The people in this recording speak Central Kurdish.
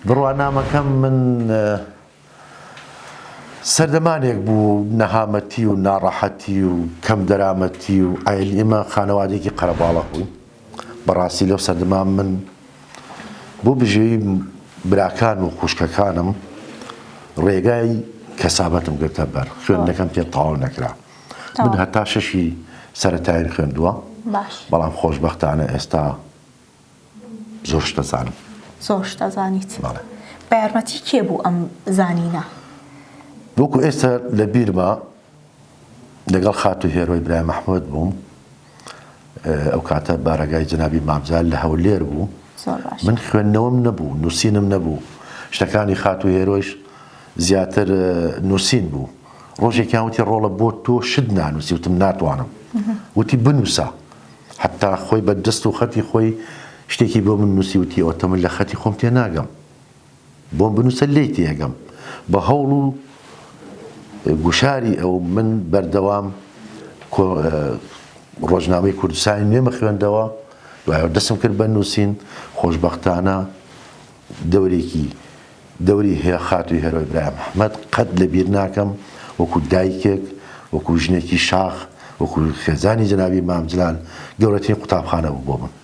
بڕوانامەکەم من سەردەمانێک بوو نەهامەتی و ناڕەحەتی و کەم دەرامەتی و عایل ئێمە خانەوادێکی قەرەباڵغ بووین بەڕاستی لەو سەردەما من بۆ بژێوی براکان و خوشکەکانم ڕێگای کەسابەتم گرتە بەر خوێندنەکەم پێ تەواو نەکرا من هەتا شەشی سەرەتایم خوێندووە بەڵام خۆشبەختانە ئێستا زۆر شت دەزانم. زۆر شت ئەزانیت. بەڵێ. بە یارمەتی کێ بوو ئەم زانینە؟ وەکو ئێستا لە بیرمە لەگەڵ خاتوو هێرۆی برای مەحمود بووم ئەو کاتە بارەگای جەنابی مام جەلال لە هەولێر بوو. زۆر باش. من خوێندنەوەم نەبوو، نووسینم نەبوو. شتەکانی خاتوو هێرۆیش زیاتر نووسین بوو. ڕۆژێکیان وتی ڕۆڵە بۆ تۆ شت نانووسی؟ وتم ناتوانم. وتی بنووسە. حەتا خۆی بە دەست و خەتی خۆی شتێکی بۆ من نووسی وتی ئەوەتە من لە خەتی خۆم تێناگەم بۆم بنووسە لێی تێگەم بە هەوڵ و گوشاری ئەو من بەردەوام ڕۆژنامەی کوردستانی نوێمە خوێندەوە دوایەوە دەستم کرد بە نووسین خۆشبەختانە دەورێکی دەوری هەیە خاتوو هێرۆی برایم ئەحمەد قەت لە بیر ناکەم وەکو دایکێک وەکو ژنێکی شاخ وەکو خێزانی جەنابی مام جلال گەورەترین قوتابخانە بوو بۆ من.